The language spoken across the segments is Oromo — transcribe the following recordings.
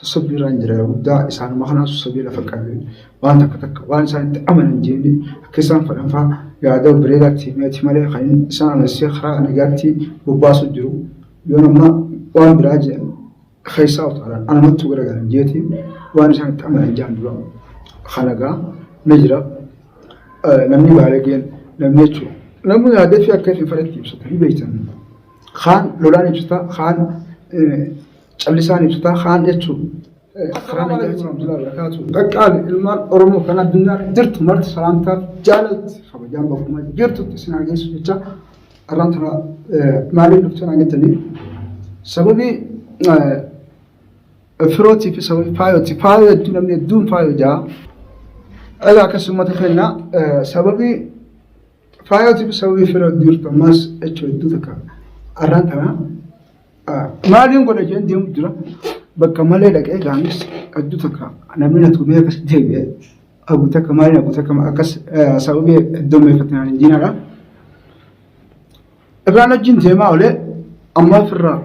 Sossobbii irraan jira yeroo guddaa isaanuma kanaa sossobee lafa qabee waan takka takka waan isaan itti amanan jeeni akka isaan fedhan fa'aa yaada bareedaatti himeeti malee kan isaan amansiisee karaa nagaatti bobbaasu jiru. Yoo nama waan biraa jedhan keessaa utaalan anamattuu garagalan jeeti waan isaan itti amanan jaan dura kanagaa ni jira. Namni baalageen namni jechuudha. Namni yaadee fi akka isin fedhetti ibsata ni beektan. Kaan lolaan ibsata kaan callisaan ibsata kaan jechuun karaa nagaatiin Abdullaa Barakaatu. Qaqqaali ilmaan Oromoo kan addunyaa jirtu marti salaamtaaf jaalalti kabajaan bakkuma jirtutti isin haa geessu jecha arraan tana maaliif dhuftan haa jettanii sababii firootii fi sababii faayooti faayoo hedduu namni hedduun faayoo jaa. Egaa akkasuma uummata keenya sababii faayootii fi sababii firoo jirtu ammas jechuu hedduu takka arraan tana maaliin godha jeen deemu jira bakka malee dhaqee gaanis hedduu takka namni na tumee akkas deebi'e abu takka maaliin abu takka akkas sababii heddummeeffatinaan hin jiinaadha. Irraan wajjin deemaa olee ammaa ofirraa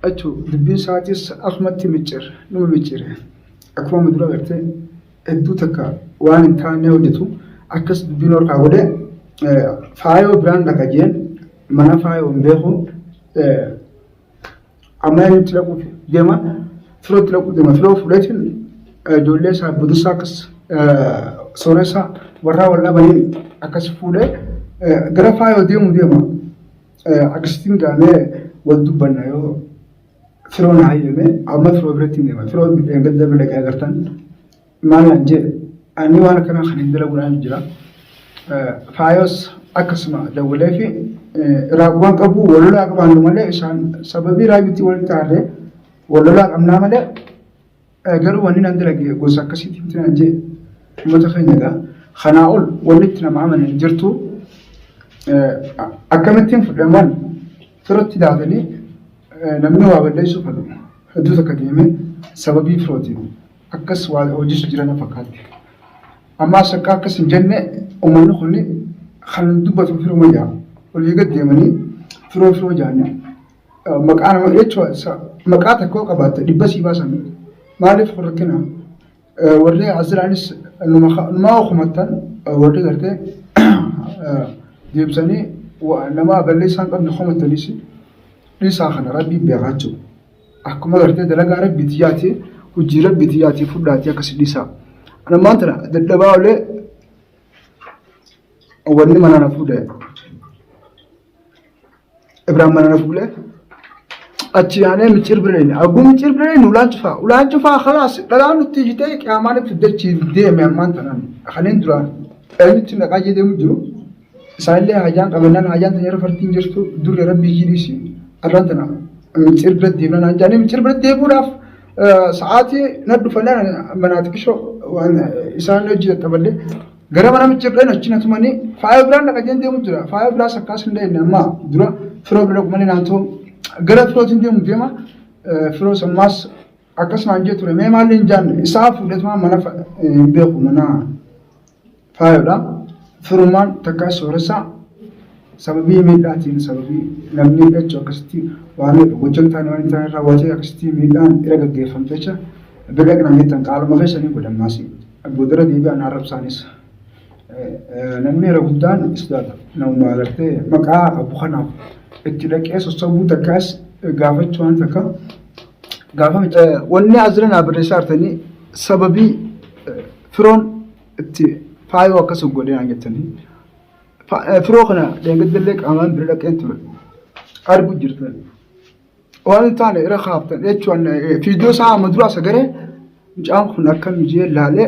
Achu dubbiin isaatis akkumatti miccir numa miccire akkuma dura gartee hedduu takka waan hin taane hojjetu akkas dubbiin harkaa godhe faayoo biraan dhaqa jeen mana faayoo hin beeku amma eenyutti dhaquuf deema firootti dhaquu deema firoo fuudheetiin ijoollee isaa budusaa akkas sooressa warraa wal dhabaniin akkas fuudhee gara faayoo deemu deema. Akkasittiin gaamee wal dubbanna yoo firoon hayyame amma firoo biratti hin deema. Firoo gadda bira dhaqee agartan maal naan jee ani waan akkanaa kan hin dalaguudhaan jira. Faayos akkasuma dawwalee fi raawwan qabu wal lolaa qabaannu malee isaan sababii raayuutti walitti aarree wal lolaa qabnaa malee Garuu wanni nan dalage gosa akkasiitiin miti naan jee uummata keenya egaa kanaa ol wanni itti nama amanan hin jirtu. Akkamittiin fudhaman firatti daatanii namni waa balleessuu fedhu hedduu takka deemee sababii firootiin akkas waa hojjechu jiran fakkaatti. Ammaas akka akkas hin jenne uummanni kun kan dubbatu firuma jaa olii gad deemanii firoo firoo jaanii. Maqaa nama jechuun maqaa tokko qabaatte dhibba sii baasan maaliif kun rakkina warri asiraanis numaa kumattan warri gartee deebisanii nama balleessaa hin qabne kumattanis dhiisaa kana rabbii beekaa jechuudha. Akkuma gartee dalagaa rabbii tiyyaati hojii rabbii tiyyaati fudhaatii akkasi dhiisaa. Ammaan tana dadhabaa olee wanni mana na fuudhe. Ibrahim mana na fuudhe. Achi yaanee micciir bira dhayne. Agguu micciir bira dhayne ulaan cufaa. Ulaan cufaa khalaas dhalaan nutti ijjitee qiyaamaan itti dachii deeme ammaan tanaan. Kanneen duraan eenyutti naqaa jee deemu jiru. Isaanillee hajaan qabannaan hajaan tan yeroo fartiin jirtu durre rabbii jiidhiisi. Arraan tana micciir bira deemna naan jaanii micciir bira deemuudhaaf sa'aatii na dhufannaan manaa xiqishoo waan isaan hojii dadhaballee Gara mana micciirreen achi na tumanii faaya biraan dhaqa jeen deemu jira. Faaya biraas akkaas hin dhayne amma dura firoo bira dhaqu malee naan ta'u gara firootiin deemu deema. Firoo sammaas akkas naan jee ture mee maalli hin jaanne isaa fuudhetumaa mana hin beeku mana faayodha. Firummaan takkaa sooressaa sababii miidhaatiin sababii namni jechuun akkasitti waan gocha hin taane waan hin taane raawwatee akkasitti miidhaan irra gaggeeffamte jecha bira dhaqna jettan qaaluma keessanii godhammaasi. Boodara deebi'an arrabsaanis namni irra guddaan sodaata. Namuma agartee maqaa qabu kanaaf itti dhaqee sossobuu takkaas gaafachuu waan takka gaafa wanni asirra naa barreessaa jirtanii sababii firoon itti faayoo akkas godhee naan jettanii firoo kana dheengadallee qaamaan bira dhaqeen ture arguu jirtan. Waan hin taane irra kaaftan jechuun viidiyoo isaa amma dura sagaree mucaan kun akkam jee laalee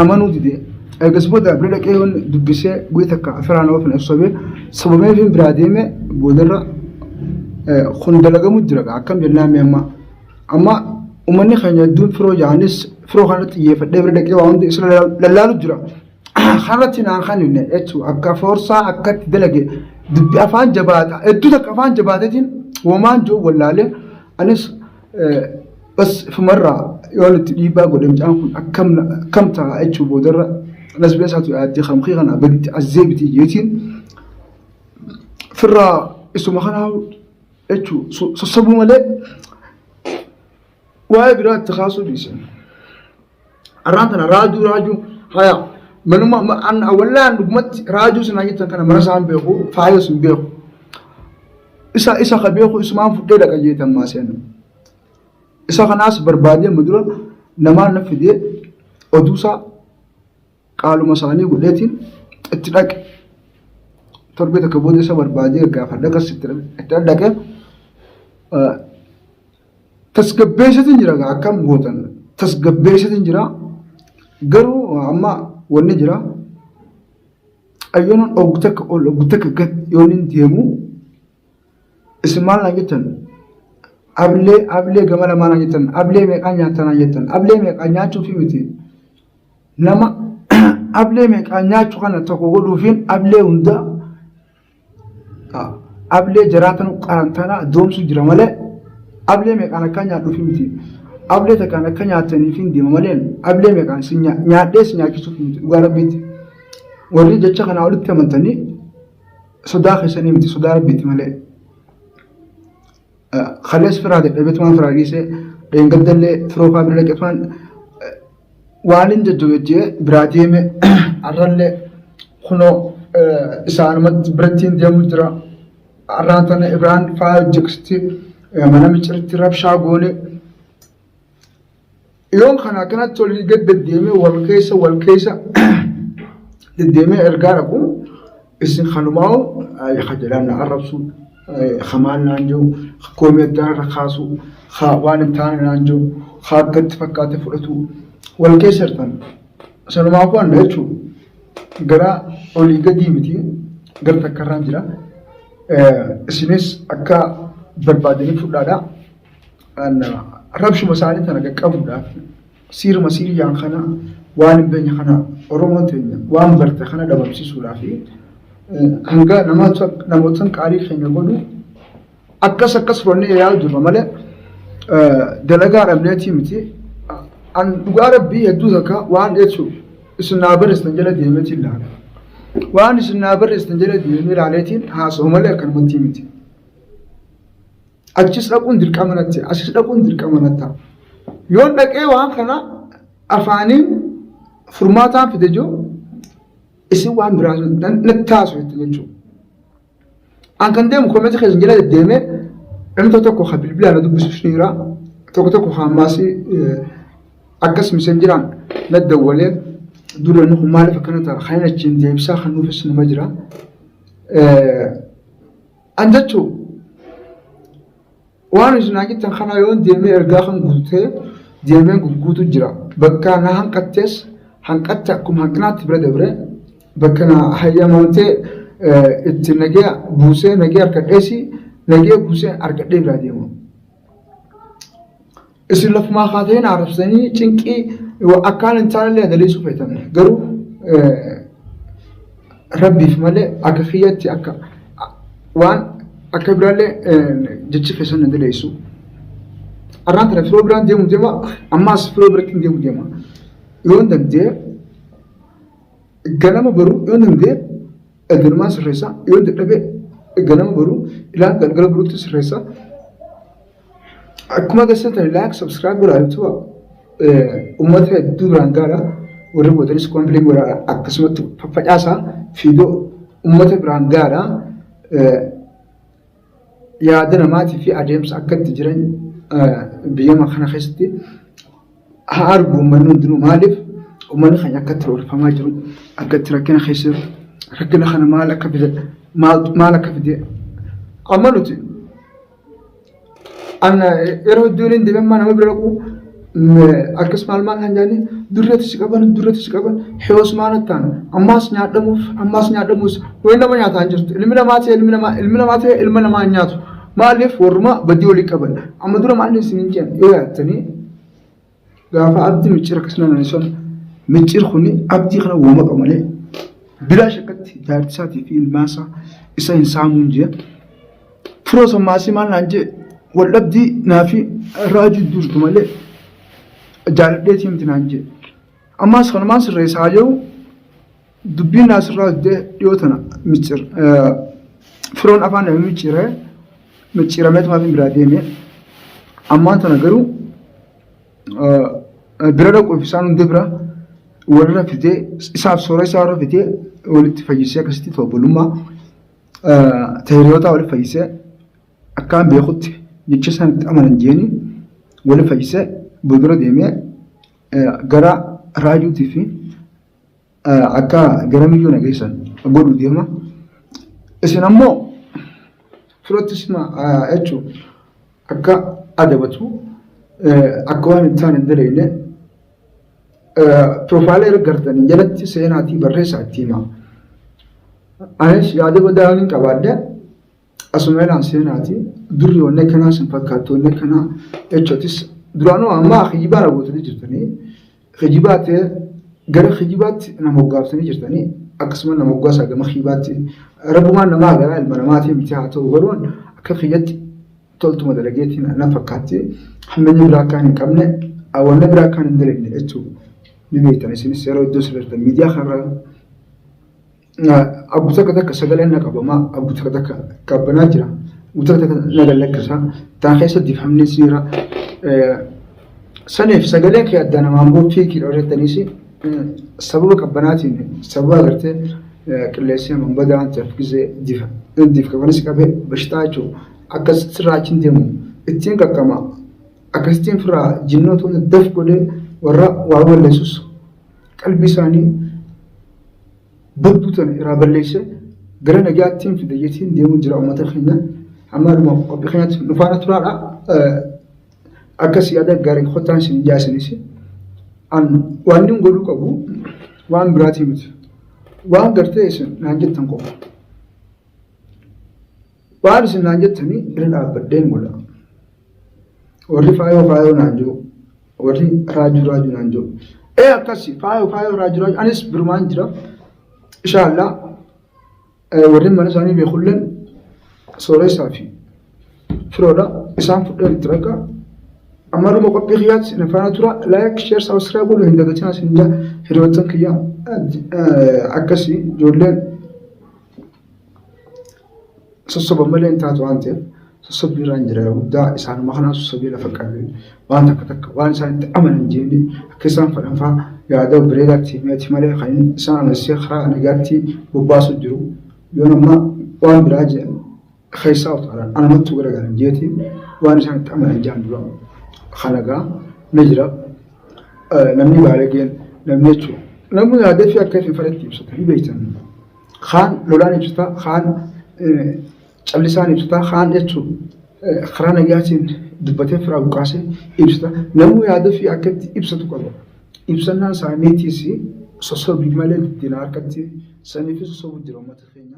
amanuu dide. Eegas booda bira dhaqee yoon dubbisee guyya takka firaan oofne sobee sobamee fi biraa deeme boodarra kun dalagamu jira akkam jennaan mee amma. Amma uummanni keenya hedduun firoo jaanis firoo kanarratti xiyyeeffadhee bira dhaqee waa hundi isa lallaalu jira. Kanarratti naan kan hin jechuun akka foorsaa akka itti dalage dubbi afaan jabaata hedduu takka afaan jabaateetiin womaan jiru wallaalee anis bas ifumarraa yoon itti dhiibbaa godhe mucaan kun akkam akkam ta'a jechuu boodarra nasbee isaatu yaadde kamkii kana gaditti as deebiti jeetiin firraa isuma kanaa jechuu sossobuu malee. Waa'ee biraa itti kaasuu dhiise. Arraan tana raajuu raajuu haya manuma an wallaan dhugumatti raajuu sinaa jettan kana mana isaan beeku faayos hin beeku. Isa isa ka beeku isumaan fudhee dhaqa jeetan maaseen. Isa kanaas barbaadee amma dura namaan na fidee oduusaa qaaluma isaanii godheetiin itti dhaqe. Torbee takka booda isa barbaadee gaafadhe akkas itti dhaqe. Tasgabbeessatiin jira gaa akkam gootan tasgabbeessatiin jira garuu amma wanni jira ayyoonan oggu takka ol oggu takka gad yoon hin deemu isin maal naan jettan ablee ablee gama lamaa naan jettan ablee meeqaa nyaattan naan jettan ablee meeqaa nyaachuufi miti nama ablee meeqaa nyaachuu kana tokko godhuufiin ablee hundaa Ablee jaraa tanu qarantana doomsu jira malee ablee meeqaan akka nyaadhuufi miti. Ablee takkaan akka nyaattaniif hin deema malee ablee meeqaan si nyaadhee si nyaachisuuf miti dhugaa rabbiitti. Warri jecha kanaa olitti amantanii sodaa keessanii miti sodaa rabbiitti malee. Kalees firaa dadhabeetumaan firaa dhiisee dheengaddallee firoo faa bira dhaqeetumaan waan hin jajjabeejjee biraa deeme har'allee kunoo isaanumatti biratti hin deemu jira. Har'aan tana Ibraan faa hojjechisti mana miciritti rabshaa goone. Yoon kana akkanatti olii gad deddeemee wal keessa wal keessa deddeemee ergaa dhaqu isin kanumaa'u kajalaan na arrabsu kamaan naan jiru koomii addaa irra kaasu waan hin taane naan jiru akka itti fakkaate fudhatu wal keessa jirtan. Sanumaafuu anna jechuun gara olii gadii miti gara takkarraan jira. Isinis akka barbaadanii fudhaadha. Rabshuma isaanii tana qaqqabuudhaaf siiruma siiriyaan kana waan hin beekne kana Oromoon teenya waan barte kana dhabamsiisuudhaaf hanga namoota qaalii keenya godhu akkas akkas fudhannee yaa'u jirra malee dalagaa dhabneetii miti. An dhugaa rabbii hedduu takka waan jechuun isin naa barreessitan jala deemeetiin ilaala. Waan isin naa barreessitan jala deemee ilaaleetiin haasa'u malee akkanumatti miti. Achis dhaquun dirqama natti, asis dhaquun dirqama natti ta'a. Yoon dhaqee waan kana afaaniin furmaataan fide jiru isin waan biraa natti taasu jechuudha. An kan deemu koomenti keessa jala deddeemee namni tokko tokko kan bilbilaan na dubbisu ni jira. Tokko tokko kan ammaas akkas misenjiraan na dawwalee dura inni kun maaliif akkana ta'a kan inni achiin deebisaa kan nuufis nama jira. An jechuun waan isin naa jettan kana yoon deemee ergaa kan guutee deemee gugguutu jira. Bakka na hanqattees hanqatte akkuma hanqinaatti bira dabre bakka na hayyamamtee itti nagee buusee nagee harkadheesi nagee buusee argadhee biraa deema. Isin lafumaa kaatanii na arrabsanii cinqii akkaan hin taanellee daleessuu feetan garuu rabbiif malee akka kiyyatti akka waan akka biraallee jechi keessan na daleessu. Arraan tana firoo biraan deemu deema ammaas firoo biratti hin deemu deema. Yoon danda'e ganama baruu yoon danda'e ganamaan sirreessa yoon dadhabe ganama baruu ilaa galgala baruutti sirreessa. Akkuma agarsiisan like subscribe godhaa YouTube uummata hedduu biraan gaara warri gootanis kompilee godhaa akkasumatti faffacaasaa fiidoo uummata biraan gaara yaada namaatii fi adeemsa akka itti jiran biyya kana keessatti haa argu uummanni hundinuu maaliif uummanni keenya akka itti roorrifamaa jiru akka itti rakkina keessa jiru rakkina kana maal akka fide maal akka fide amma nuti An yeroo hedduu hin deemee nama bira dhaqu akkas maal maal kan jedhanii durreetti si qaban durreetti si qaban heyoos maal ta'an ammaas nyaadhamuuf ammaas nyaadhamuus wayii nama nyaataa hin jirtu ilmi namaa ta'e ilmi namaa ilmi namaa ta'e ilma namaa hin nyaatu maaliif warruma badii walii qaban amma dura maal isin hin jedhan yoo yaattanii Gaafa abdi micciir akkas nama sun micciir kuni abdii kana wooma qaba malee bilaa shakkatti jaartii isaatii fi ilmaan isaa isa hin saamuun jee. Firoo sammaasii maal naan jee wal dhabdii naa fi raajuu jirtu malee jaaladheetii miti naan jee. Ammaas kanumaan sirreessaa jiru dubbiin naa sirraa didee dhiyoo tana micciir firoon afaan nama micciiree micciirameetumaaf hin biraa deeme. Ammaan tana garuu. Bira dhaquuf isaan hunda bira warra fidee isaaf soora isaa warra fidee walitti fayyisee akkasitti obbolummaa hiriyoota walitti fayyisee akkaan beekutti jecha isaan itti amanan jeeni walitti fayyisee boodura deemee gara raajuutii fi akka gara miyyoo nageessan godhu deema. Isin ammoo firoottis jechuun akka adabatu akka waan hin taane hin dalagne piroofaayila erga gartanii jalatti seenaatii barreessaa itti hima. Anis yaada badaa hin qabaadhe asuma ilaan seenaati durri wanni akkanaa sin fakkaattu wanni akkanaa jechuutis duraanuu ammaa kijibaa raawwatanii jirtanii kijibaa ta'e gara kijibaatti nama moggaaftanii jirtanii akkasuma nama moggaasaa gama kijibaatti rabbumaan namaa garaa ilma namaatiin miti haa ta'u garuu akka kiyyatti toltuma dalageetiin na fakkaatti hammeenya biraa akka hin qabne wanna biraa akka hin dalagne jechuudha. Ni beektan isinis yeroo iddoo sirriitti miidiyaa kanarra abbu takka takka sagaleen na qabamaa abbu takka takka qabbanaa jira abbu takka takka na gallakkisa taan keessa difamni siira saniif sagaleen kee adda namaan boo fiikii dhorettaniis sababa qabbanaatiin sababa agartee qilleensi hamaan badaa waan ta'eef gisee diif qabanis qabee bashitaa jechuudha akkas sirraa achiin deemu ittiin qaqqama akkasittiin firraa jinnoota hunda daf godhee warra waa balleessus qalbii isaanii badduu tana irraa balleessee gara nagaattiin fida jechuun deemuu jira uummata keenya. Amma dhuma qophii keenyatti nu faana turaadha. Akkas yaada gaarii kottaan isin jaasinis. An waan inni godhuu qabu waan biraatii miti. Waan gartee isin naan jettan qofa. Waan isin naan jettanii irra dhaabbadheen godha. Warri faayoo faayoo naan jiru. Warri raajuu raajuu naan jiru. Ee akkasi faayoo faayoo raajuu raajuu anis birumaan jira. Inshaallah warri mana isaanii beekulleen sooressaa fi firoodha. Isaan fudheen itti ragaa. Amma dhuma qophii kiyyaatti na faana tura. Like, share, subscribe godhuu hin dagatinaa isin jaa hiriyoottan kiyyaa akkasii ijoolleen sossoban malee hin taatu waan ta'eef sossobbii irraan jira yeroo guddaa isaanuma kanaa sossobee lafa qabee waan takka takka waan isaan itti amanan jeeni akka isaan fedhan fa'aa yaada bareedaatti himeeti malee kan isaan amansiisee karaa nagaatti bobbaasu jiru yoon amma waan biraa jedhan keessaa utaalan anamattuu garagalan jeeti waan isaan itti amanan jaan dura kanagaa ni jira namni baalageen namni jechuudha namni yaadee fi akka isin fedhetti ibsata ni beektan. Kaan lolaan ibsata, kaan callisaan ibsata, kaan jechuun karaa nagaatiin dubbatee firaa buqaasee ibsata. Namni yaada fi akka itti ibsatu qaba. Ibsannaan isaaniitiis sossobii malee diddiina harkatti saniifis sossobuu jira uummata keenya.